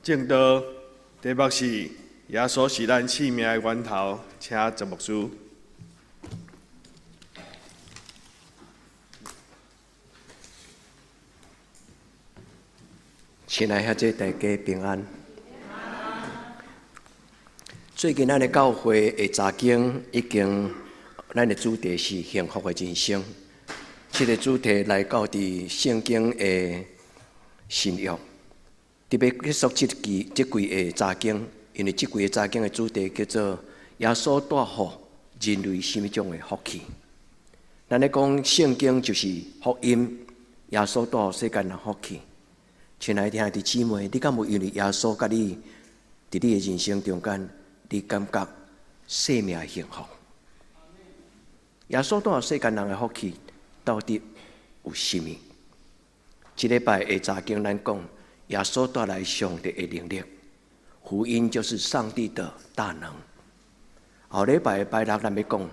證道題目是耶穌是咱生命的源頭，請鄭牧師。親愛兄弟大家平安。最近咱的教會的查經已經，咱的主題是幸福的人生。這個主題來到佇聖經的新約，特別結束這期這季的查經，因為這季的查經的主題叫做耶穌帶予人類啥物種的福氣。咱咧講聖經就是福音，耶穌帶予世間人福氣。親愛的兄弟姊妹，你敢有因為耶穌佮你佇你的人生中間，你感覺生命幸福？耶穌帶予世間人的福氣到底有啥物？這禮拜的查經咱講，耶穌帶來上帝的能力，福音就是上帝的大能。後禮拜的拜六咱欲講，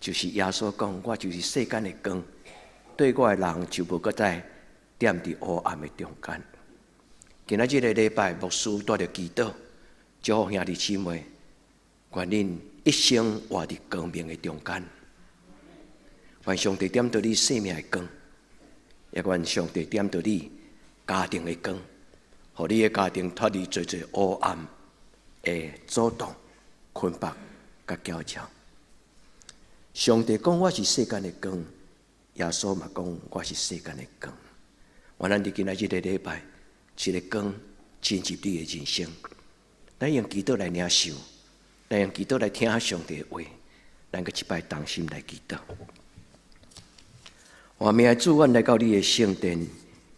就是耶穌講，我就是世間的光，對我的人就無閣再踮佇黑暗的中間。今仔這个禮拜，牧師帶著祈禱，祝福兄弟姊妹，願恁一生活佇光明的中間。願上帝點著你生命的光，也願上帝點著你家庭的光，予你的家庭脫離濟濟黑暗的阻擋、捆綁佮攪攪。上帝講我是世間的光，耶穌嘛講我是世間的光。願咱佇今仔這个禮拜，這个光進入你的人生。咱用祈禱來領受，咱用祈禱來聽上帝的話，咱閣一擺同心來祈禱。活命的主，阮來到你的聖殿，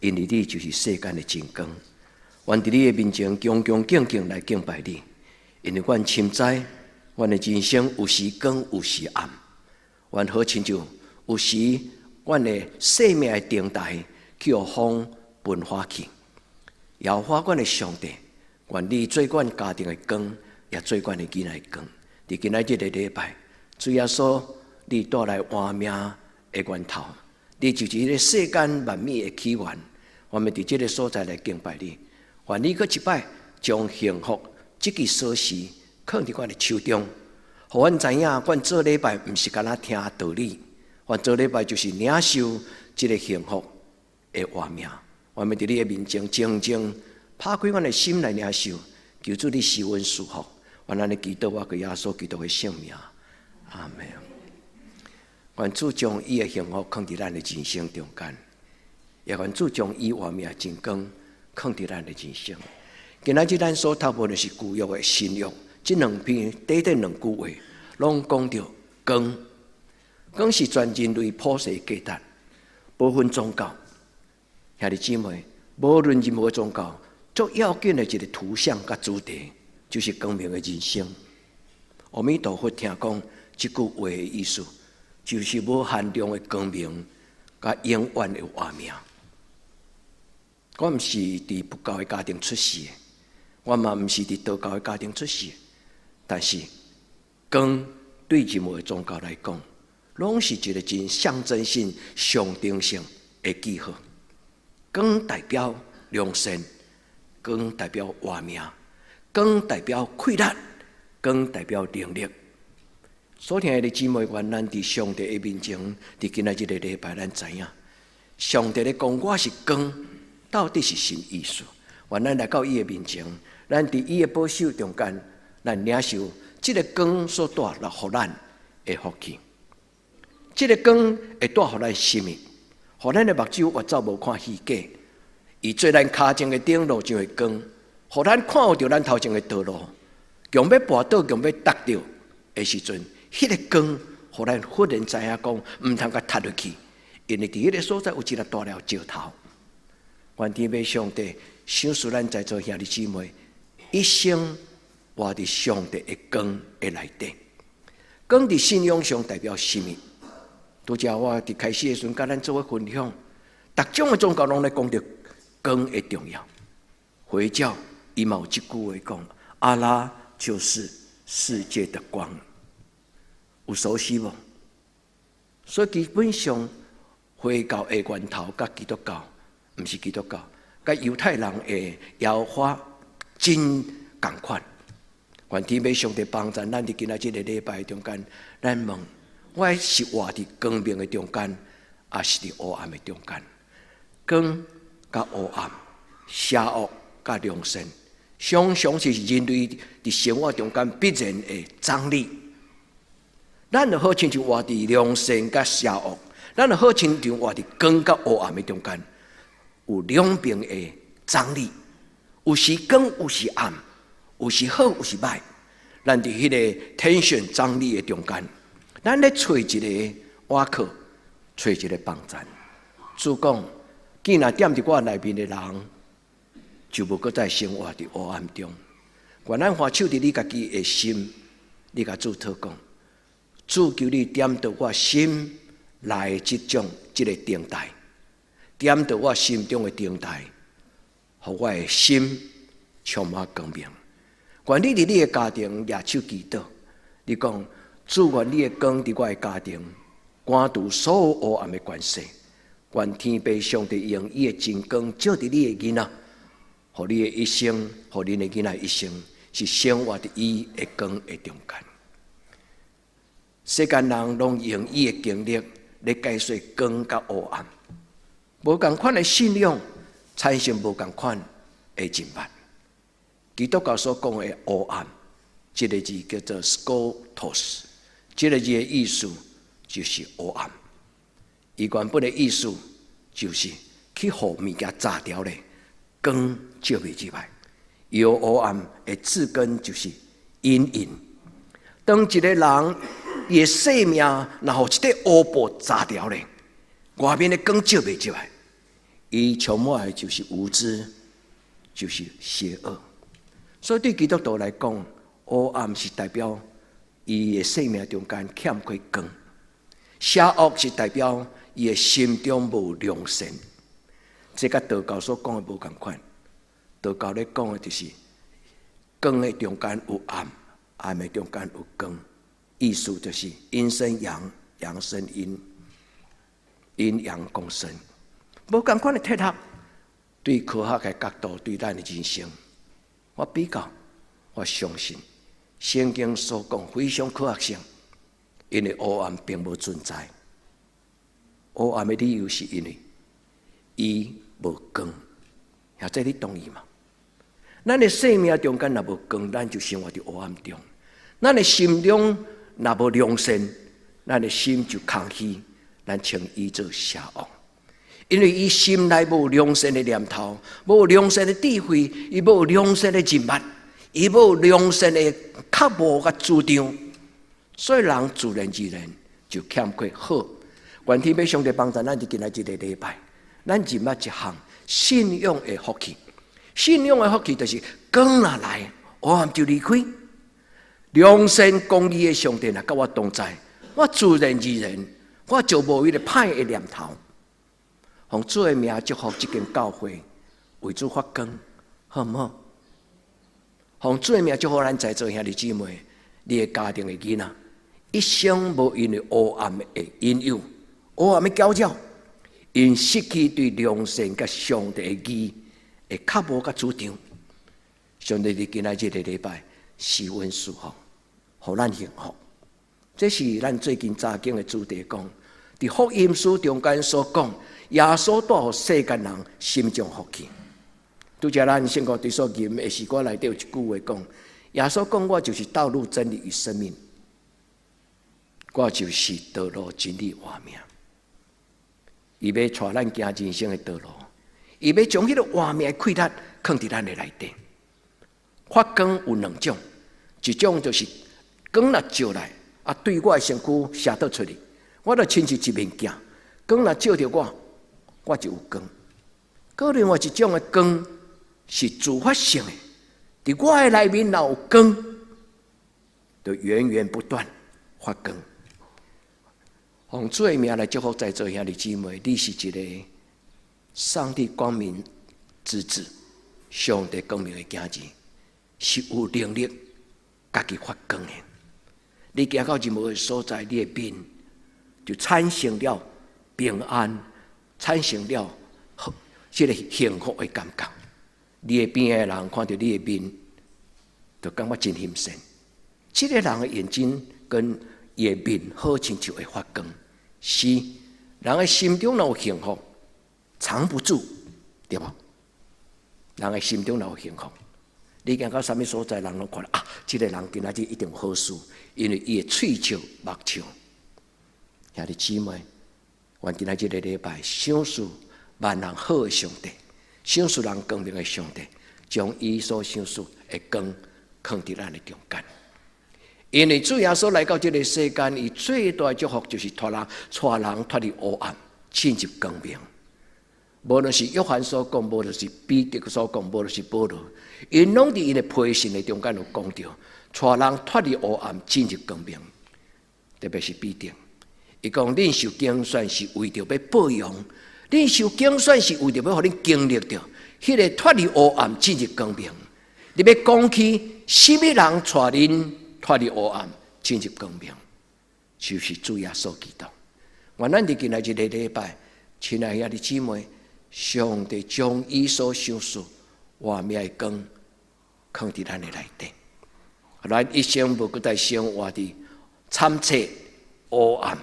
因為你就是世間的真光。願佇你的面前恭恭敬敬來敬拜你，因為阮深知，阮的人生有時光，有時暗。願好親像有時，阮的生命的燈台去予風噴發去。耶和華阮的上帝，願你做阮家庭的光，也做阮的囡仔的光。佇今仔這个禮拜，主耶穌，你帶來活命的源頭。你就是這个世間萬物的起源，我們佇這个所在來敬拜你。願你閣一擺將幸福這支鎖匙囥佇阮的手中，予阮知影，阮做禮拜毋是干焦聽道理，阮做禮拜就是領受這个幸福的活命。我們佇你的面前靜靜拍開阮的心來領受，求主你賜阮賜福。願咱的祈禱，我閣耶穌基督的聖名，阿們。願主將伊的幸福囥佇咱的人生中間，也願主將伊活命真光囥佇咱的人生。今仔日咱所讀無論是舊約的新約，這兩篇短短兩句話，攏講著光。光是全人類普世價值，無分宗教。兄弟姊妹，無論任何宗教，最要緊的一个圖像佮主題，就是光明的人生。阿彌陀佛聽講這句話的意思，就是無限量的光明，佮永遠的活命。我毋是佇佛教的家庭出世的，我嘛毋是佇道教的家庭出世的，但是光對任何宗教來講，攏是一个真象徵性、象徵性的記號。光代表良善，光代表活命，光代表氣力，光代表能力。所聽的姊妹，願咱佇上帝的面前，佇今仔這个禮拜，咱知影上帝咧講我是光，到底是啥意思？願咱來到伊的面前，咱佇伊的保守中間，咱領受這个光所帶來予咱的福氣。這个光會帶予咱啥物？予咱的目睭越走無看虛假，伊做咱跤前的燈，路上的光，予咱看著咱頭前的道路，強欲跋倒，強欲觸著的時陣，彼个光，予咱忽然知影講，毋通共踢落去，因為佇彼个所在有一粒大粒石頭。願天父上帝賞賜咱在座兄弟姊妹，一生活佇上帝的光的內底。光佇信仰上代表啥物？拄才我佇開始的時陣，佮咱做伙分享，逐種的宗教攏咧講著光的重要。回教伊嘛有這句話講：阿拉就是世界的光。有熟悉無？所以基本上，回教的源頭佮基督教，毋是基督教，佮猶太人的耶和華，真仝款。願天父上帝幫助咱佇今仔這个禮拜中間，咱問：我是活佇光明的中間，抑是佇黑暗的中間？光佮黑暗，邪惡佮良善，常常是人類佇生活中間必然的張力。咱就好親像活佇良善佮邪惡，咱就好親像活佇光佮黑暗的中間，有兩邊的張力，有時光，有時暗，有時好，有時䆀。咱佇彼個 tension 張力的中間，咱咧揣一個倚靠，揣一個幫贊。主講，既然踮佇我內面的人，就無閣再生活佇黑暗中。願咱按手佇你家己的心，你共主禱告，主求你點著我心內這種這个燈台，點著我心中的燈台，予我的心充滿光明。願你佇你的家庭舉手祈禱，你講，主願你的光佇我的家庭，趕除所有黑暗的權勢。願天父上帝用伊的真光照佇你的囡仔，予你的一生，予恁的囡仔一生，是生活佇伊的光的中間。世間人攏用伊的經歷來解說光佮黑暗，無仝款的信仰產生無仝款的認捌。基督教所講的黑暗，這个字叫做 skotos，這个字的意思就是黑暗。伊原本的意思就是去予物件閘掉咧，光照袂入來。伊黑暗的字根就是陰影。當一个人伊的生命若予一塊烏布閘掉咧，外面的光照袂入來，伊充滿的就是無知，就是邪惡。所以對基督徒來講，黑暗是代表伊的生命中間欠缺光，邪惡是代表伊的心中無良善。這佮道教所講的無仝款。道教咧講的就是光的中間有暗，暗的中間有光，意思就是陰生陽，陽生陰，陰陽共生。無仝款的哲學，對科學的角度，對咱的人生，我比較，我相信聖經所講非常科學性，因為黑暗並無存在。黑暗的理由是因為伊無光，兄弟你同意嗎？咱的生命中間若無光，咱就生活佇黑暗中。咱的心中若無良善，咱的心就空虛，咱稱伊做邪惡。因為伊心內無良善的念頭，無良善的智慧，伊無良善的人脈，伊無良善的渴慕佮主張，所以人自然而然就欠缺好。願天父上帝幫助咱佇今仔這个禮拜，咱認捌一項信仰的福氣。信仰的福氣就是光若來，黑暗就離開。良善公義的上帝若佮我同在，我自然而然，我就無彼个歹的念頭。奉主的名祝福這間教會，為主發光，好毋好？奉主的名祝福咱在座兄弟姊妹，你的家庭的囡仔，一生無因為黑暗的引誘、黑暗的攪擾，𪜶失去對良善佮上帝的義的渴慕佮主張。上帝佇今仔這个禮拜施恩賜福，予咱幸福。這是咱最近查經的主題，講佇福音書中間所講，耶穌帶予世間人心中福氣。拄才咱聖歌隊所吟的詩歌內底有一句話講：耶穌講我就是道路、真理與生命，我就是道路、真理、活命。伊欲帶咱行人生的道路，伊欲將彼个活命的氣力囥佇咱的內底。發光有兩種，一種就是光若照來，啊，對我的身軀射倒出去，我就親像一面鏡，光若照著我，我就有光。閣另外一種的光是自發性的，佇我的內面若有光，就源源不斷發光。奉主的名來祝福在座兄弟姊妹，你是一个上帝光明之子，上帝光明的囝兒，是有能力家己發光的。你行到任何的所在，你的面就產生了平安，產生了這个幸福的感覺。你的邊的人看著你的面，就感覺真欣羨。這个人的眼睛跟伊的面好親像會發光。是，人的心中若有幸福，藏不住，對無？人的心中若有幸福，你行到啥物所在，人攏看啊，這个人今仔日一定有好事，因為伊的喙笑目笑。兄弟姊妹，願今仔這个禮拜，賞賜萬人好的上帝，賞賜人光明的上帝，將伊所賞賜的光囥佇咱的中間。因為主耶穌來到這个世間，伊最大的祝福就是帶人帶人脫離黑暗，進入光明。無論是約翰所講，無論是彼得所講，無論是保羅，𪜶攏佇𪜶的批信的中間有講著，帶人脫離黑暗，進入光明。特別是彼得，伊講恁受揀選是為著欲報揚，恁受揀選是為著欲予恁經歷著，彼个脫離黑暗進入光明。你欲講起啥物人帶恁脫離黑暗進入光明，就是主耶穌基督。願咱佇今仔這个禮拜，親愛兄弟姊妹，上帝將伊所賞賜活命的光，囥佇咱的內底，咱一生無閣再生活佇慘凄黑暗、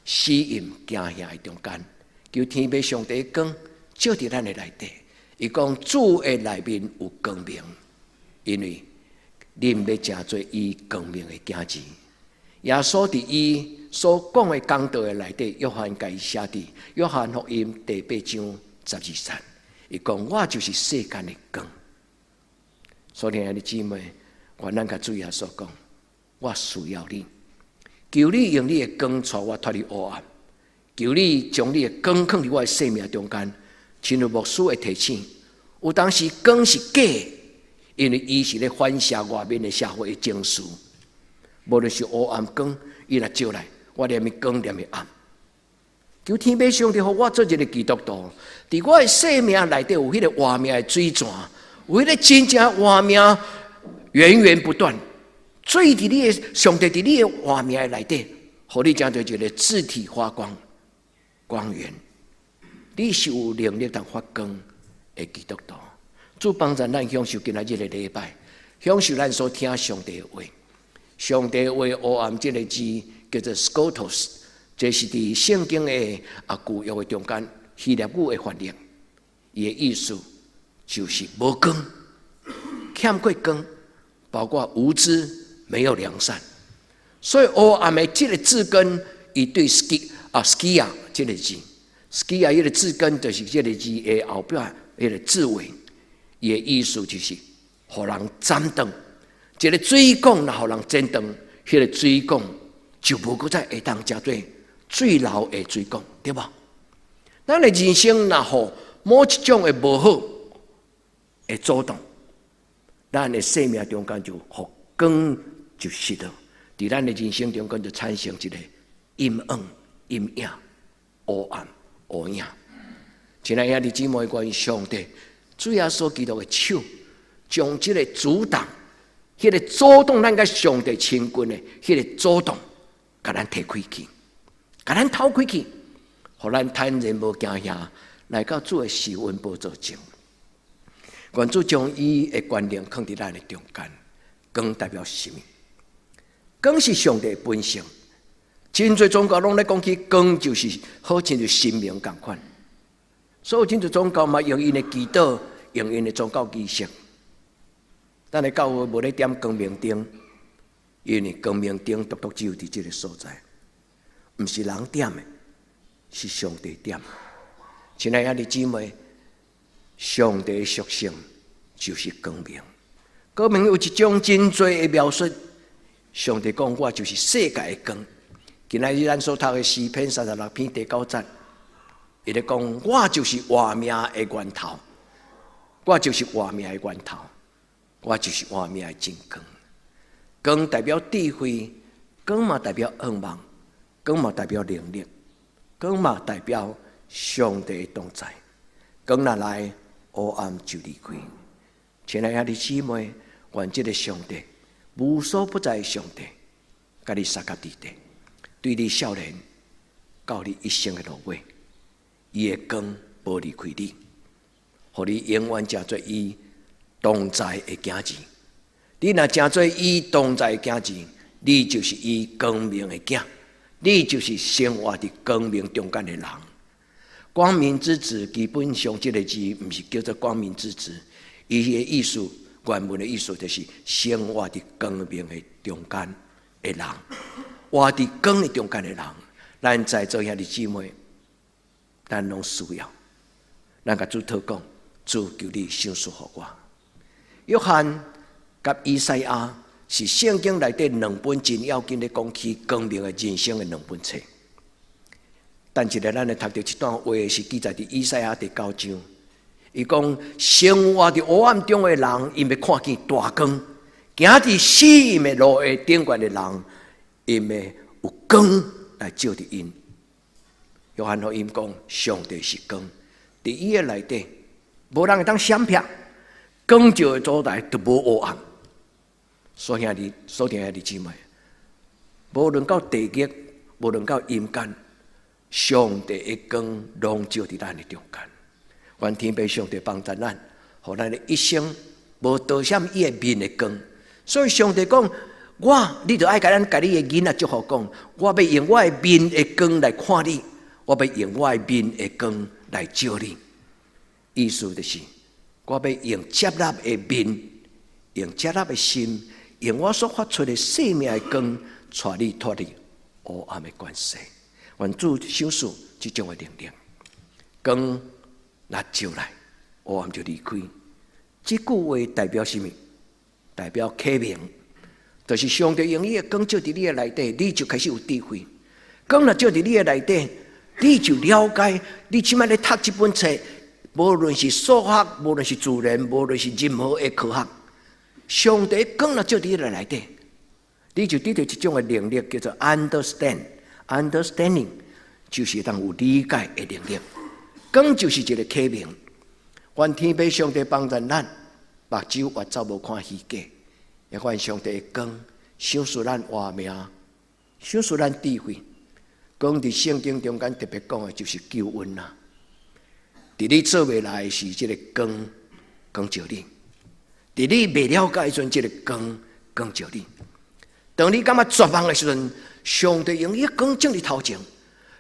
死蔭驚嚇的中間，求天父上帝的光照佇咱的內底。伊講主的內面有光明，因為恁欲成做伊光明的囝兒。耶穌佇伊所講的講道的內底，約翰共伊寫佇約翰福音第八章十二節，伊講我就是世間的光。所以兄弟姊妹，願咱共主耶穌講，我需要你，求你用你的光帶我脫離黑暗，求你將你的光囥佇我的生命中間。親像牧師的提醒，有當時光是假的，因為伊是咧反射外面的社會的情緒。無論是黑暗光，伊若照來，我連咪光連咪暗。求天父上帝予我做一个基督徒，佇我的生命內底有彼个活命的水泉，有彼个真正活命源源不斷，水佇你的上帝佇你的活命的內底，予你成做一个自體發光光源。你是有能力通發光的基督徒。主幫助咱享受今仔日的禮拜，享受咱所聽上帝的話。上帝話黑暗這个字叫做 skotos，這是佇聖經的舊約的中間希臘語的翻譯。伊的意思就是無光，欠缺光，包括無知、沒有良善。所以黑暗的這个字根，伊對 ski skia 這个字，skia 彼个字根就是這个字的後壁彼个字尾，伊的意思就是予人斬斷。一个水管若予人剪斷，彼个水管就無閣再會當成做水流的水管，對無？咱的人生若予某一種的無好的阻擋，咱的生命中間就予光就失落，佇咱的人生中間就產生一个陰暗、陰影、黑暗、烏影。親愛兄弟姊妹，願上帝主耶穌基督的手，將這个阻擋、彼个阻擋咱佮上帝親近的彼个阻擋，共咱提開去，共咱透開去，予咱坦然無驚嚇來到主的施恩寶座前。願主將伊的權能囥佇咱的中間，光代表啥物？光是上帝的本性。真濟宗教攏咧講起光，就是好親像神明仝款。所以真濟宗教嘛用𪜶的祈禱，用𪜶的宗教儀式。咱的教會無咧點光明燈，因為光明燈獨獨只有佇這个所在，毋是人點的，是上帝點的。親愛兄弟姊妹，上帝的屬性就是光明。光明有一種真濟的描述。上帝講我就是世界的光。今仔日咱所讀的詩篇三十六篇第九節，伊咧講我就是活命的源頭，我就是活命的源頭。我就是活命的真光。光代表智慧，光嘛代表願望，光嘛代表能力，光嘛代表上帝的同在。光若來，黑暗就離開。親愛兄弟姊妹，願這个上帝無所不在的上帝，共你相佮佇底，對你少年到你一生的落尾，伊的光無離開你，予你永遠成做伊同在的囝兒。你若成做伊同在的囝兒，你就是伊光明的囝，你就是生活佇光明中間的人。光明之子基本上這个字毋是叫做光明之子，伊的意思，原文的意思就是生活佇光明的中間的人，活佇光的中間的人。咱在座兄弟姊妹，咱攏需要，咱共主禱告，主，求你賞賜予我。約翰佮以賽亞是聖經內底兩本真要緊咧講起光明的人生的兩本冊。等一下，咱會讀著這段話是記載佇以賽亞第九章。伊講，生活佇黑暗中的人，𪜶欲看見大光；行佇死蔭的路的頂懸的人，𪜶欲有光來照佇𪜶。約翰福音講，上帝是光，佇伊的內底，無人會當閃避，光照的所在就無黑暗。所以兄弟，所聽兄弟姊妹，無論到地獄，無論到陰間，上帝的光攏照佇咱的中間。願天父上帝幫助咱，予咱的一生無躲閃伊的面的光。所以上帝講，我，你著愛共咱共你的囡仔祝福講，我欲用我的面的光來看你，我欲用我的面的光來照你。意思就是，我欲用接納的面，用接納的心，用我所發出的生命的光，帶你脫離黑暗的權勢。願主賞賜這種的能力，光若照來，黑暗就離開。這句話代表啥物？代表啟明，就是上帝用伊的光照佇你的內底，你就開始有智慧。光若照佇你的內底，你就了解你這擺咧讀這本冊，無論是數學，無論是自然，無論是任何的科學，上帝光若照佇你的內底，你就得著一種的能力，叫做 understand。Understanding 就是當有理解的能力，光就是一个啟明。願天父上帝幫助咱，目睭越走無看虛假，也願上帝的光賞賜咱活命，賞賜咱智慧。光佇聖經中間特別講的就是救恩啦。佇你做未來時，這个光光照你；佇你未了解的時陣，這个光光照你。當你感覺絕望的時陣，上帝用伊的光照你頭前，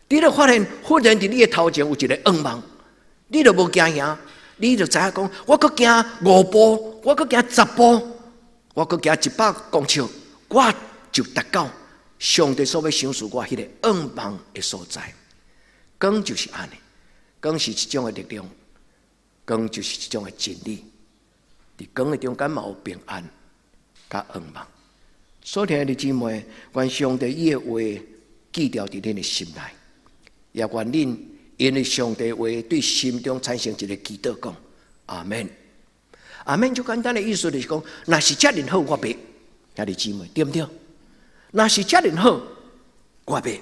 你就發現忽然佇你的頭前有一个願望，你就無驚嚇，你就知影講，我閣行五步，我閣行十步，我閣行100公尺，我就達到上帝所欲賞賜我彼个願望的所在。光就是按呢，光是一種的力量，光就是一種的真理。佇光的中間嘛有平安佮願望。所聽的姊妹，願上帝伊的話記牢佇恁的心內，也願恁因為上帝話對心中產生一个祈禱，講阿們。阿們就簡單的意思就是講，若是遮爾好，我欲。兄弟姊妹，對毋對？若是遮爾好，我欲。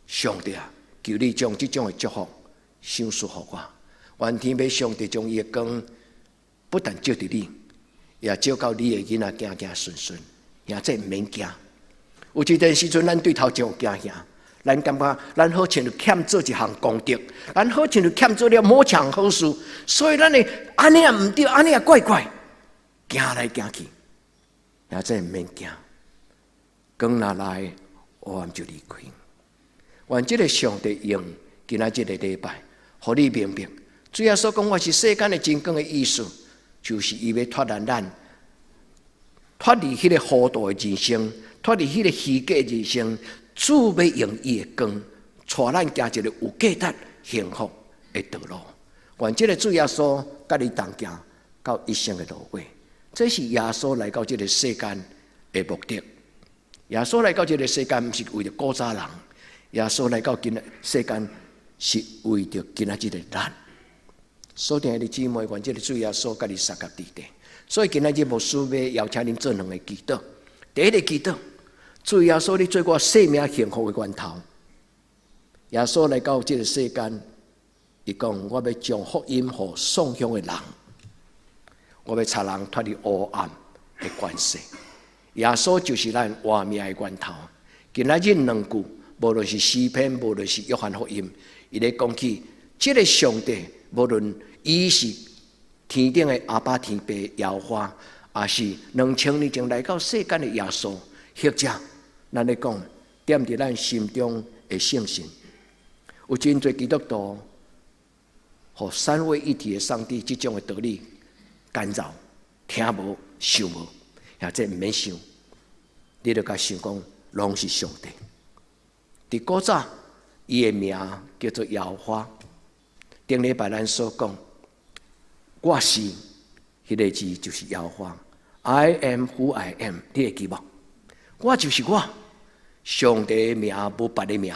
上帝啊，求你將這種的祝福賞賜予我。願天父上帝將伊的光不但照佇你，也照到你的囡仔行行順順。兄弟毋免驚，有一段時陣，咱對頭前有驚嚇，咱感覺咱好像欠做一項功德，咱好像就欠做了某項好事，所以咱會按呢也毋對，按呢也怪怪，驚來驚去。兄弟毋免驚，光若來，黑暗就離開。願這个上帝用今仔這个禮拜，予你明白，主耶穌講我是世間的真光的意思，就是伊欲脫離咱。脫離彼个糊塗的人生，脫離彼个虛假的人生，主欲用伊的光，帶咱行一个有價值、幸福的道路。願這个主耶穌佮你同行到一生的路尾。這是耶穌來到這个世間的目的。耶穌來到這个世間，毋是為著古早人，耶穌來到今世間是為著今仔日的咱。所聽的姊妹，願這个主耶穌佮你相佮佇咧。所以今仔日牧師欲邀請恁做兩个祈禱。第一个祈禱，主耶穌，你做我生命幸福的源頭。耶穌來到這个世間，伊講我欲將福音予喪鄉的人，我欲帶人脫離黑暗的權勢。耶穌就是咱活命的源頭。今仔日兩句，無論是詩篇，無論是約翰福音，伊咧講起這个上帝，無論伊是天頂的阿爸天父耶和華，也是2000年前來到世間的耶穌，或者咱咧講，踮佇咱心中的聖神，有真濟基督徒，予三位一體的上帝這種的道理干擾，聽無想無，或者毋免想，你著共想講，攏是上帝。佇古早，伊的名叫做耶和華。頂禮拜咱所講，我是彼個字就是耶和華。I am who I am，你會記無？我就是我。上帝的名無別的名，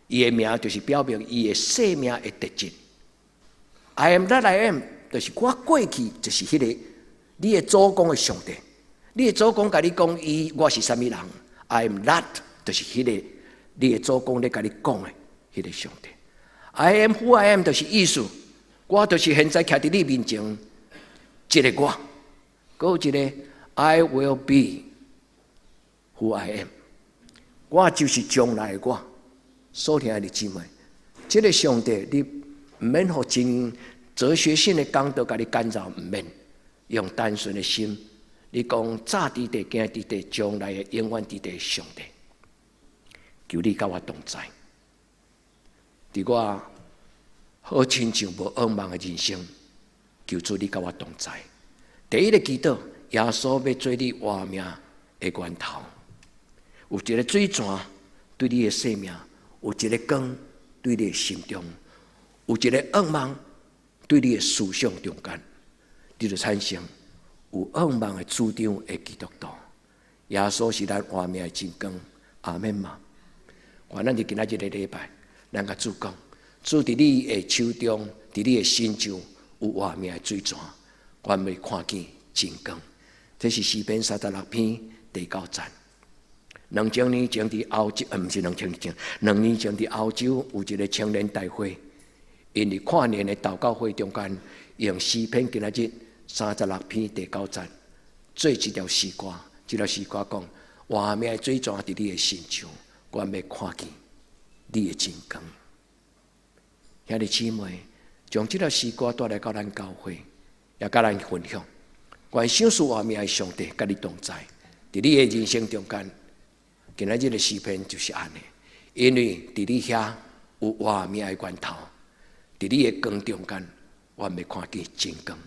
伊的名就是表明伊的生命的特質。I am that I am，就是我過去就是彼個你的祖公的上帝。你的祖公共你講伊我是啥物人？I am that，就是彼個你的祖公咧共你講的彼個上帝。I am who I am，就是意思，我就是現在徛佇你面前，這個我。閣有一個 I will be who I am，我就是將來的我。所聽的姊妹，這個上帝你毋免予真哲學性的講道共你干擾，毋免用單純的心，你講早佇地、今佇地、將來的永遠佇地上帝，求你佮我同在，佇我好親像無向望的人生，求主你佮我同在。第一个祈禱，耶穌欲做你活命的源頭，有一个水泉對你的生命，有一个光對你的心中，有一个向望對你的思想中間，你就產生有向望的主張的基督徒。耶穌是咱活命的真光，阿們嗎？願咱佇今仔日个禮拜，咱共主講，主佇你的手中，佇你的身上有活命的水泉，願欲看見真光。這是詩篇36篇第九節。2000年前佇歐洲，毋是2000年前，2年前佇歐洲有一個青年大會，𪜶佇跨年的禱告會中間，用詩篇今仔日三十六篇第九節做一條詩歌。這條詩歌講：活命的水泉佇你的身上，願欲看見你的真光。兄弟姊妹，將這條詩歌帶來到咱教會，也佮咱分享。願賞賜活命的上帝佮你同在，佇你的人生中間。今仔日的詩篇就是按呢，因為佇你遐有活命的源頭，佇你的光中間，願欲看見真光。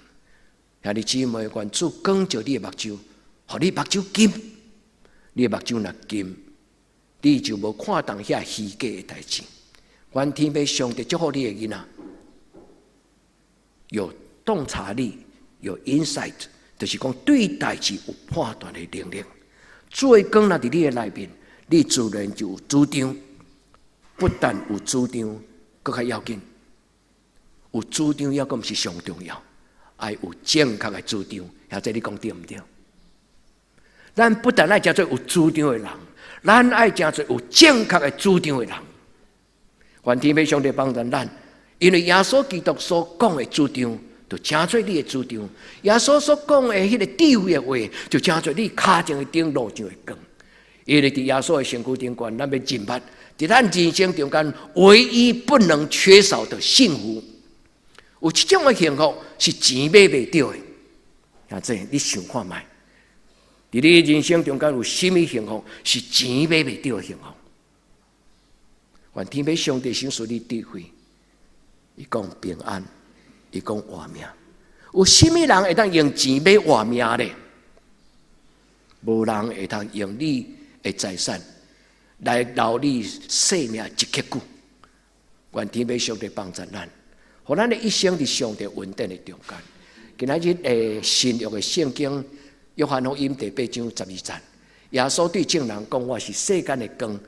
兄弟姊妹，願主光照你的目睭，予你目睭金，你的目睭若金，你就無看重遐虛假的代誌。願天父上帝祝福你的囡仔，有洞察力，有 insight，就是講對代誌有判斷的能力。主的光若佇你的內面，你自然就有主張，不但有主張，閣較要緊，有主張猶閣毋是上重要，愛有正確的主張。或者你講對毋對？咱不但愛成做有主張的人，咱愛成做有正確的主張的人。願天父上帝幫助咱，因為耶穌基督所講的主張，就成做你的主張；耶穌所講的彼個智慧的話，就成做你跤前的燈，路上的光。因為佇耶穌的身軀頂懸，咱欲認捌，佇咱人生中間唯一不能缺少的幸福，有這種的幸福是錢買袂著的。啊，這你想看覓？佇你人生中間有啥物幸福是錢買袂著的幸福？願天父上帝賞賜你智慧，伊講平安，伊講活命。有啥物人會當用錢買活命咧？無人會當用你的財產來留你生命一刻久。願天父上帝幫助咱，予咱的一生佇上帝恩典的中間。今仔日的新約的聖經，約翰福音第八章十二節，耶穌對眾人講：我是世間的光。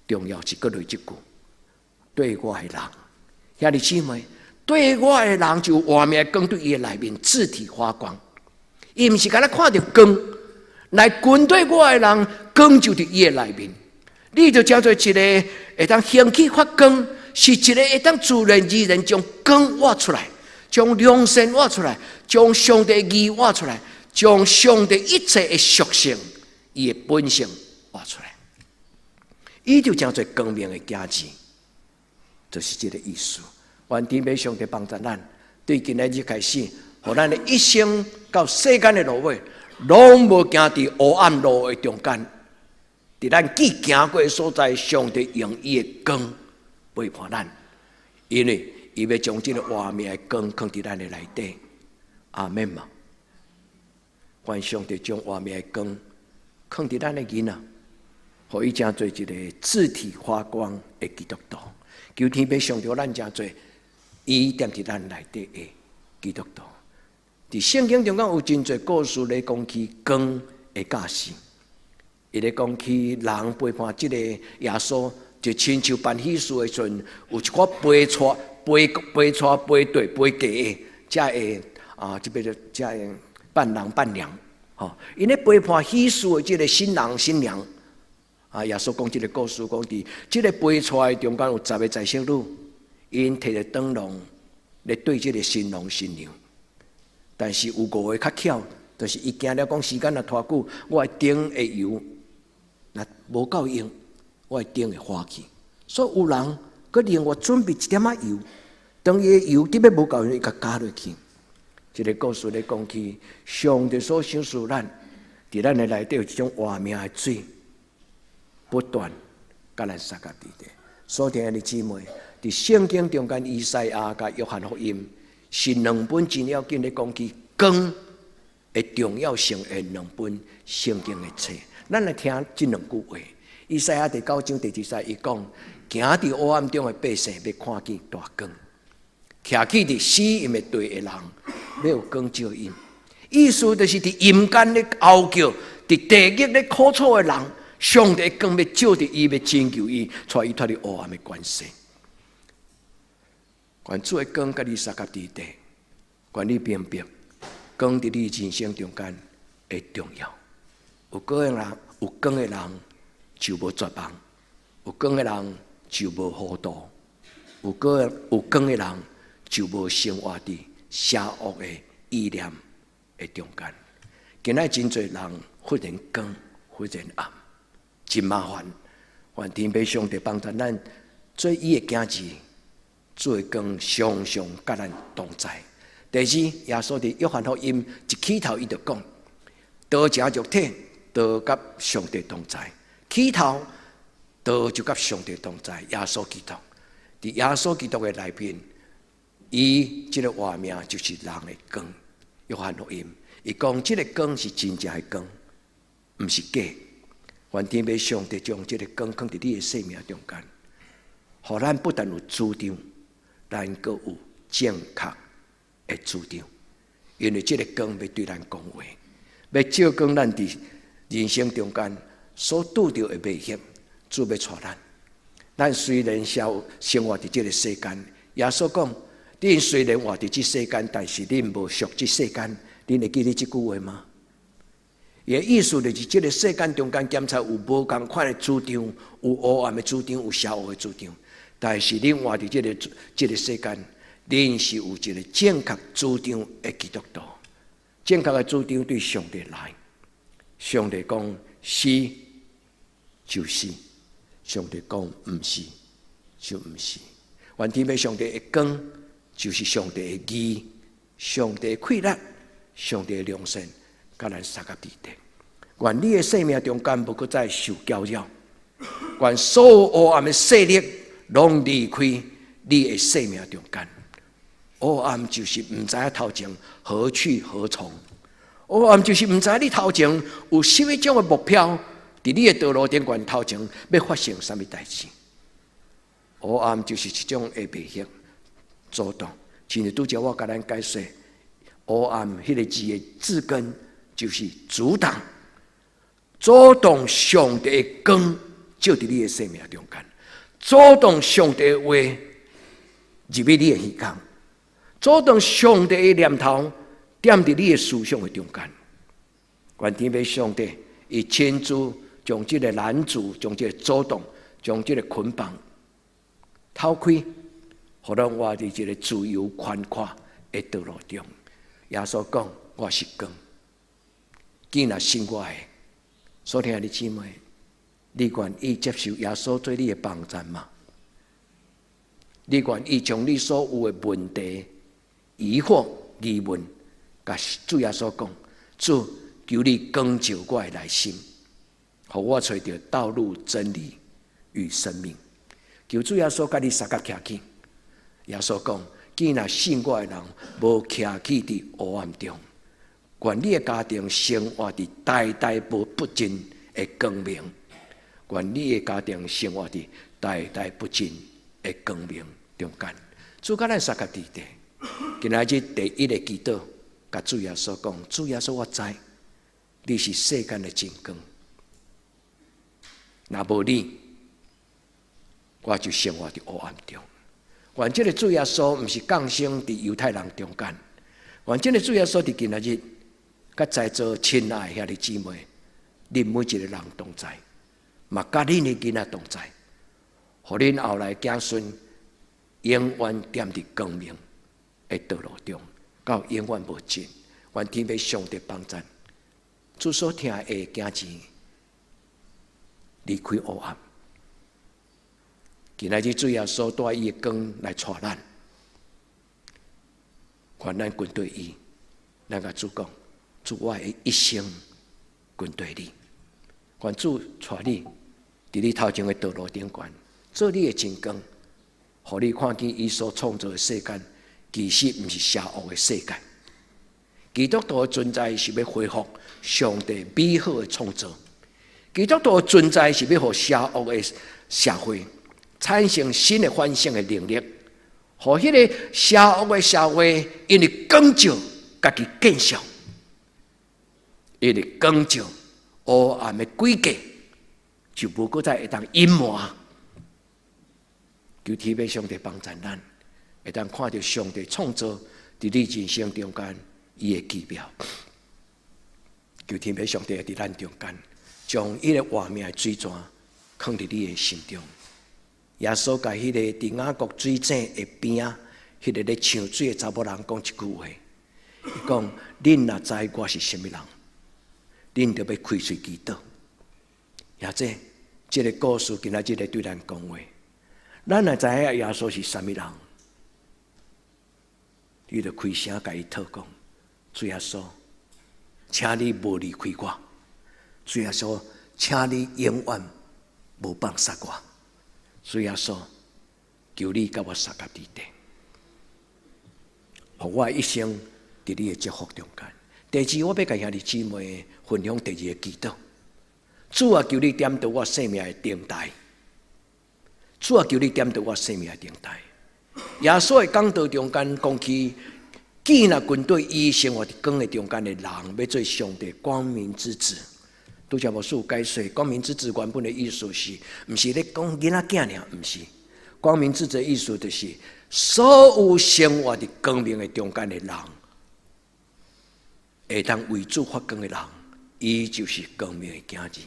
重要是閣落這句，綴我的人，兄弟姊妹，綴我的人就活命光對伊的內面自體發光。伊毋是干焦看著光，來跟綴我的人，光就佇伊的內面。你就成做一個會當興起發光，是一個會當自然而然將光活出來，將良善活出來，將上帝義活出來，將上帝一切的屬性，伊的本性活出來。伊就成做光明的囝兒，就是這個意思。願天父上帝幫助咱，對今仔日開始，予咱的一生到世間的落尾，攏無行佇黑暗路的中間。佇咱既行過的所在，上帝用伊的光陪伴咱，因為伊欲將這个活命的光囥佇咱的內底。阿們嘛？願上帝將活命的光囥佇咱的囡仔，予伊成做一个自體發光的基督徒。求天父上帝予咱成做伊踮佇咱內底的基督徒。佇聖經中間有真濟故事咧講起光的教示，伊咧講起人陪伴這个耶穌，就親像辦喜事的時陣，有一寡陪娶、陪陪娶、陪對、陪嫁的，才會啊，這個才會伴郎伴娘，吼，𪜶咧陪伴喜事的這个新郎新娘，啊，耶穌講這个故事，講佇這个陪娶的中間有十个在室女，𪜶提著燈籠咧對這个新郎新娘。但是有五个較巧，就是伊驚了講時間若拖久，我的燈的油若無夠用，我的燈會花去。所以有人閣另外準備一點仔油，當伊的油得欲無夠用，伊共加落去。這个故事咧講起，上帝所賞賜咱，佇咱的內底有一種活命的水，不斷共咱相佮佇底。所親愛的姊妹，佇聖經中間，以賽亞佮約翰福音是兩本真要緊咧講起光的重要性的兩本聖經的冊。咱來聽這兩句話。以賽亞第九章第二節，伊講：行佇黑暗中的百姓，欲看見大光；徛起佇死蔭的地的人，欲有光照𪜶。意思就是佇陰間咧哀叫，佇地獄咧苦楚的人，上帝光欲照佇伊，欲拯救伊，帶伊脫離黑暗的權勢。願主的光佮你相佮佇底，願你明白，光佇你人生中間的重要。有光的人，有光的人就無絕望；有光的人就無糊塗；有光的人就無生活佇邪惡的意念的中間。今仔真濟人忽然光，忽然暗，真麻煩。願天父上帝幫助咱做伊的囝兒。主的光常常佮咱同在。第二，耶穌佇約翰福音一起頭，伊就講：道成肉體，道佮上帝同在。起頭，道就佮上帝同在。耶穌基督，佇耶穌基督的內面，伊這个活命就是人的光。約翰福音，伊講這个光是真正的光，毋是假。願天父上帝將這个光囥佇你的生命中間，予咱不但有主張，咱閣有正確的主張，因為這个光欲對咱講話，欲照光咱佇人生中間所拄著的迷惑，主欲帶咱。咱雖然生活佇這个世間，耶穌講：恁雖然活佇這世間，但是恁無屬這世間。恁會記得這句話嗎？伊的意思就是，這个世間中間檢查有無仝款的主張，有黑暗的主張，有邪惡的主張。但是恁活佇這个世間，恁是有一个正確主張的基督徒，正確的主張對上帝來，上帝講是就是，上帝講毋是就毋是。願天父上帝的光就是上帝的義，上帝的氣力，上帝的良善，佮咱相佮佇底。願你的生命中間無閣再受攪擾，願所有黑暗的勢力攏離開你的生命中間。黑暗就是毋知影頭前何去何從，黑暗就是毋知你頭前有啥物種的目標，佇你的道路頂懸頭前欲發生啥物代誌。黑暗就是一種的迷惑阻擋。親像拄才我共咱解釋，黑暗彼个字的字根就是阻擋，阻擋上帝的光照佇你的生命中間，阻擋上帝的話入去你的耳孔，阻擋上帝的念頭踮佇你的思想的中間。願天父上帝伊親自將這个攔阻、將這个阻擋、將這个捆綁透開，予咱活佇一个自由寬闊的道路中。耶穌講：我是光，既若信我的，所親愛的姊妹，你願意接受耶穌做你的幫贊嗎？你願意將你所有的問題、疑惑、疑問，共主耶穌講：主，求你光照我的內心，予我揣著道路、真理與生命。求主耶穌佮你相佮徛起。耶穌講：既若信我的人，無徛起佇黑暗中。願你的家庭生活佇代代無不盡的光明。願你的家庭生活佇代代不盡的光明中間。主佮咱相佮佇咧。今仔日第一个祈禱，共主耶穌講：主耶穌，我知你是世間的真光。若無你，我就生活佇黑暗中。願這个主耶穌毋是降生佇猶太人中間，願這个主耶穌佇今仔日，佮在座親愛兄弟姊妹，恁每一个人同在，嘛佮恁的囡仔同在，予恁後來子孫永遠踮佇光明的道路中，到永遠無盡。願天父上帝幫贊，主所疼愛的囝兒離開黑暗。今仔日主耶穌帶伊的光來帶咱，願咱跟隨伊，咱共主講：主，我會一生跟隨你。願主帶你佇你頭前的道路頂懸，做你的真光，予你看見伊所創造的世間，其實毋是邪惡的世界。基督徒的存在是欲恢復上帝美好的創造。基督徒的存在是欲予邪惡的社會產生新的反省的能力，予彼个邪惡的社會因為光照家己見笑，因為光照黑暗的詭計就無閣再會當隱瞞。求天父上帝幫助咱，會當看著上帝創造佇你人生中間伊的奇妙。求天父上帝佇咱中間，將伊个活命的水泉囥佇你的心中。耶穌共彼个佇雅各水井的邊仔，彼个咧搶水的查某人講一句話，伊講：恁若知我是啥物人，恁就欲開喙祈禱。也這，這个故事今仔日咧對咱講話，咱若知影耶穌是啥物人，你就開聲共伊討講：主耶穌，請你無離開我；主耶穌，請你永遠無放捨我。主耶穌，求你佮我相佮佇咧，予我一生佇你的祝福中間。第二，我欲共兄弟姊妹分享第二个祈禱。主啊，求你點著我生命的燈台。主啊，求你點著我生命的燈台。耶穌的講道中間講起，既若跟隨伊生活佇光的中間的人，欲做上帝光明之子。拄才牧師解說，光明之子原本的意思是，毋是咧講囡仔囝爾，毋是。光明之子的意思就是，所有生活佇光明的中間的人，會當為主發光的人，伊就是光明的囝兒。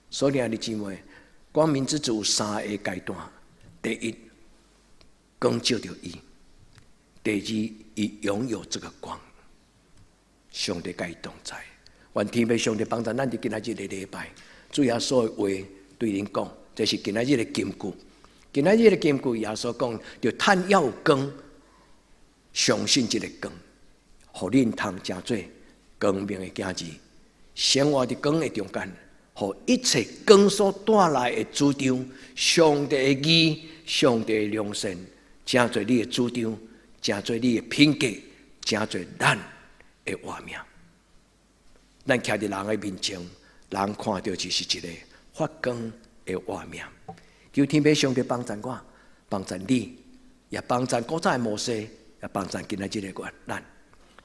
所以兄弟姊妹，光明之子有三个階段：第一，光照著伊；第二，伊擁有這个光，上帝佮伊同在。願天父上帝幫助咱佇今仔日的禮拜，主耶穌的話對恁講，這是今仔日的金句。今仔日的金句，耶穌講，就趁猶有光，相信這个光，予恁通成做光明的囝兒，生活佇光的中間，予一切光所帶來的主張，上帝的義、上帝的良善，成做你的主張，成做你的品格，成做咱的活命。咱徛佇人的面前，人看著就是一個發光的活命。求天父上帝幫助我，幫助你，也幫助古早的摩西，也幫助今仔日的咱。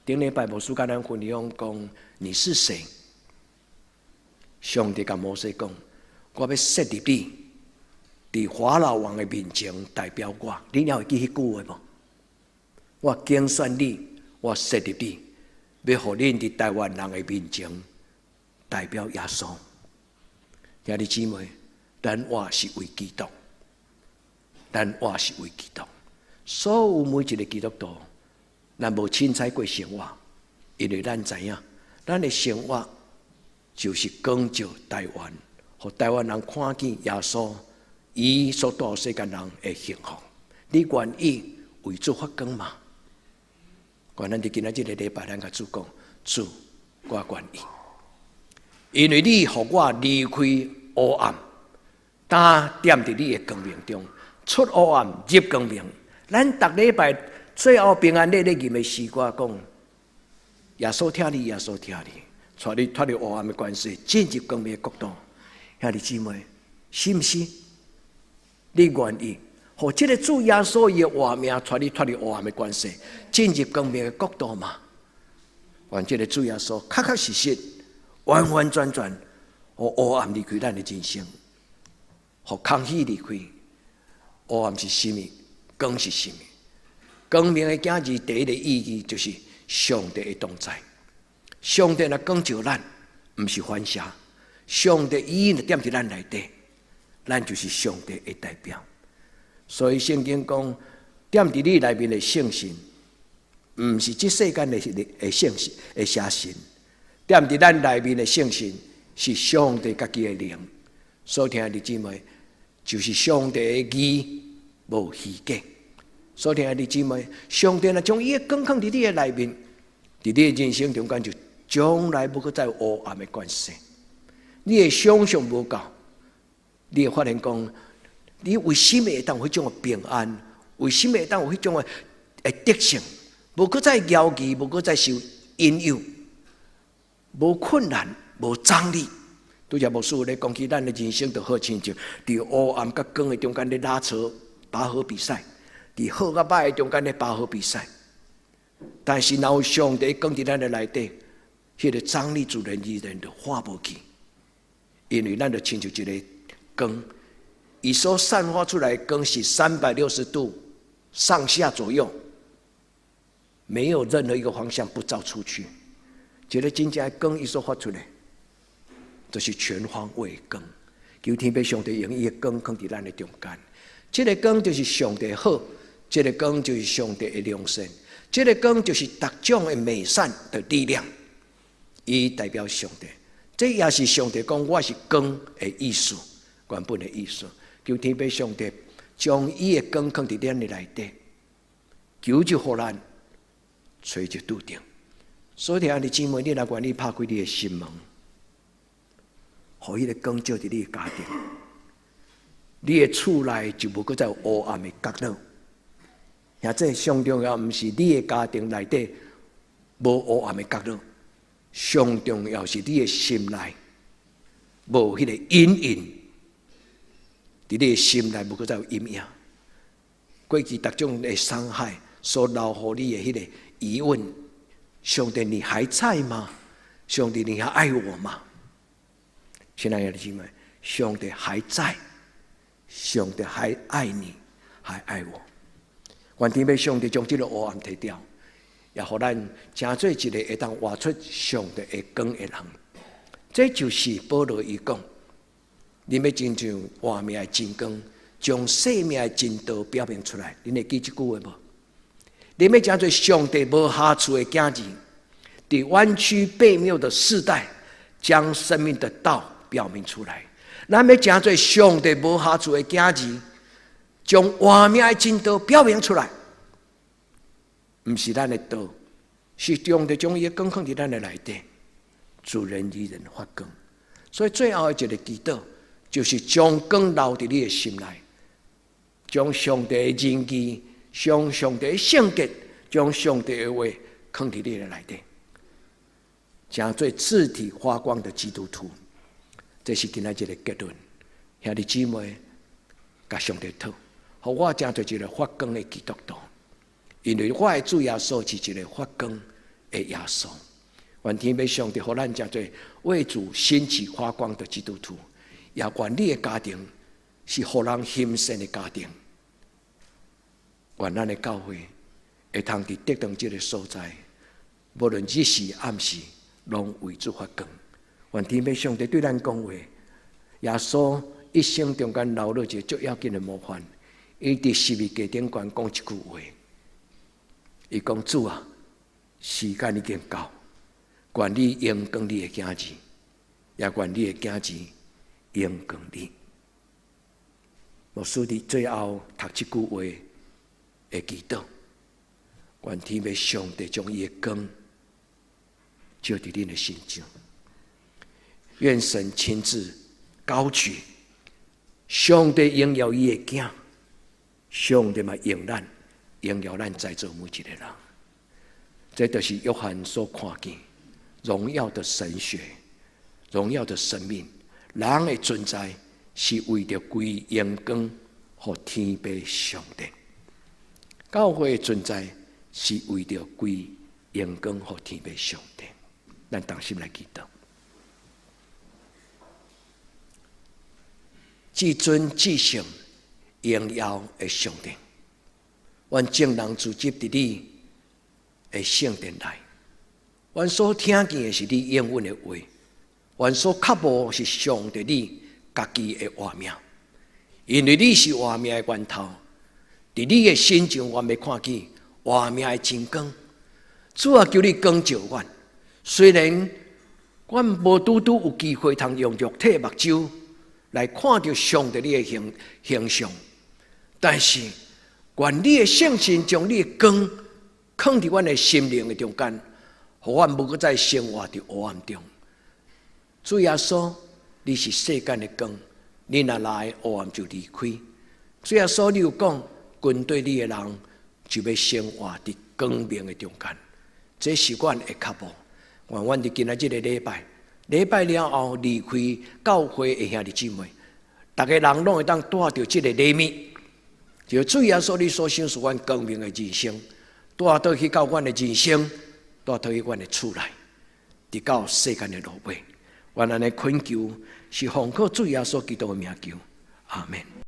頂禮拜牧師共咱分享講，你是誰？上帝共摩西講，我欲設立你，佇法老王的面前代表我。你還會記彼句話無？我揀選你，我設立你，欲予恁佇台灣人的面前代表耶穌。兄弟姊妹，咱活是為基督，咱活是為基督。所有每一个基督徒，咱無凊彩過生活，因為咱知影，咱的生活就是光照台灣，予台灣人看見耶穌，伊所帶世間人的幸福。你願意為主發光嗎？願咱佇今仔這个禮拜，咱共主講：主，我願意，因為你予我離開黑暗，擔踮佇你的光明中，出黑暗入光明。咱逐禮拜最後平安日咧吟的詩歌講：耶穌疼你，耶穌疼你，帶你脫離黑暗的權勢，進入光明的國度。兄弟姊妹，是毋是？你願意？予這个主耶穌伊的活命，帶你脫離黑暗的權勢，進入光明的國度嗎？願這个主耶穌確確實實、完完全全，予黑暗離開咱的人生，予空虛離開。黑暗是啥物？光是啥物？光明的囝兒第一个意義就是上帝的同在。上帝若光照咱，毋是反射。上帝伊若踮佇咱內底，咱就是上帝的代表。所以聖經講，踮佇你內面的聖神，毋是這世間的聖神的邪神。踮佇咱內面的聖神是上帝家己的靈。所聽的姊妹，就是上帝的義無虛假。所聽的姊妹，上帝若將伊的光囥佇你的內面，佇你的人生中間就從來無閣再有黑暗的關係。你的想象無夠，你會發現講，你為什麼會當有彼種的平安？為什麼會當有彼種的得勝？無閣再猶疑，無閣再受引誘，無困難，無張力。拄才牧師咧講起咱的人生，就好親像佇黑暗佮光的中間咧拉扯拔河比賽，佇好佮歹的中間咧拔河比賽。但是若有上帝光佇咱的內底，彼個張力自然而然就看無去，因為咱就親像一个光。伊所散發出來的光是360度上下左右，沒有任何一個方向不照出去。一个真正的光，伊所發出來，就是全方位的光。求天父上帝用伊的光囥佇咱的中間，這个光就是上帝好，這个光就是上帝的良善，這个光就是各種的美善的力量。伊代表上帝，這也是上帝講我是光的意思，原本的意思。求天父上帝將伊的光囥佇咱的內底，求就予咱，揣就拄著。所以，兄弟姊妹，你若願意拍開你的心門，予彼个光照佇你的家庭，你的厝內就無閣再有黑暗的角落。兄弟，上重要毋是你的家庭內底無黑暗的角落，上重要是你的心內無彼个陰影。佇你的心內無閣再有陰影，過去逐種的傷害所留予你的彼个疑問：上帝你還在嗎？上帝你還愛我嗎？親愛的姊妹，上帝還在，上帝還愛你，還愛我。願天父上帝將這个黑暗提掉，也予咱成做一个會當活出上帝的光的人。這就是保羅伊講：恁欲親像活命的真光，將生命的真道表明出來。恁會記這句話無？恁欲成做上帝無瑕疵的囝兒，佇彎曲悖謬的世代，將生命的道表明出來。咱欲成做上帝無瑕疵的囝兒，將活命的真道表明出來。毋是咱的道，是上帝將伊的光放佇咱的內底，自然而然發光。所以最後的一个祈禱，就是將光留佇你的心內，將上帝的仁義、將上帝的聖潔、將上帝的話囥佇你的內底，成做自體發光的基督徒。這是今仔日的結論。兄弟姊妹，共上帝討，予我成做一个發光的基督徒。因為我的主耶穌是一个發光的耶穌。願天父上帝予咱成做為主興起發光的基督徒，也願你的家庭是予人欣羨的家庭。願咱的教會會通佇得當這个所在，無論日時暗時，攏為主發光。願天父上帝對咱講話，耶穌一生中間留落一个足要緊的模範。伊佇十字架頂懸講一句話，伊講：主啊，時間已經到，願你榮光你的囝兒，也願你的囝兒榮光你。牧師佇最後讀這句話的祈禱，願天父上帝將伊的光照佇恁的身上。願神親自高舉，上帝榮耀伊的囝，上帝嘛用咱，榮耀咱在座每一個人。這就是約翰所看見榮耀的神學，榮耀的生命。人的存在是為著歸榮光予天父上帝，教會的存在是為著歸榮光予天父上帝。咱同心來祈禱。至尊至聖榮耀的上帝，阮眾人聚集佇你的聖殿內，阮所聽見的是你應允的話，阮所渴慕是上帝你家己的活命，因為你是活命的源頭，佇你的身上，阮欲看見活命的真光。主啊，求你光照阮。雖然阮無拄拄有機會通用肉體目睭來看著上帝你的形象，但是願你的聖神將你的光囥佇阮的心靈的中間，予阮無閣再生活佇黑暗中。主耶穌，你是世間的光，你若來，黑暗就離開。主耶穌，你有講，跟隨你的人就欲生活佇光明的中間，這是阮的渴慕。願阮佇今仔這个禮拜，禮拜了後離開教會的兄弟姊妹，逐个人攏會當帶著這个禮物，就主耶穌你所賞賜阮光明的人生，帶倒去到阮的人生，帶倒去阮的厝內，直到世間的落尾。願按呢懇求，是奉靠主耶穌基督的名求，阿門。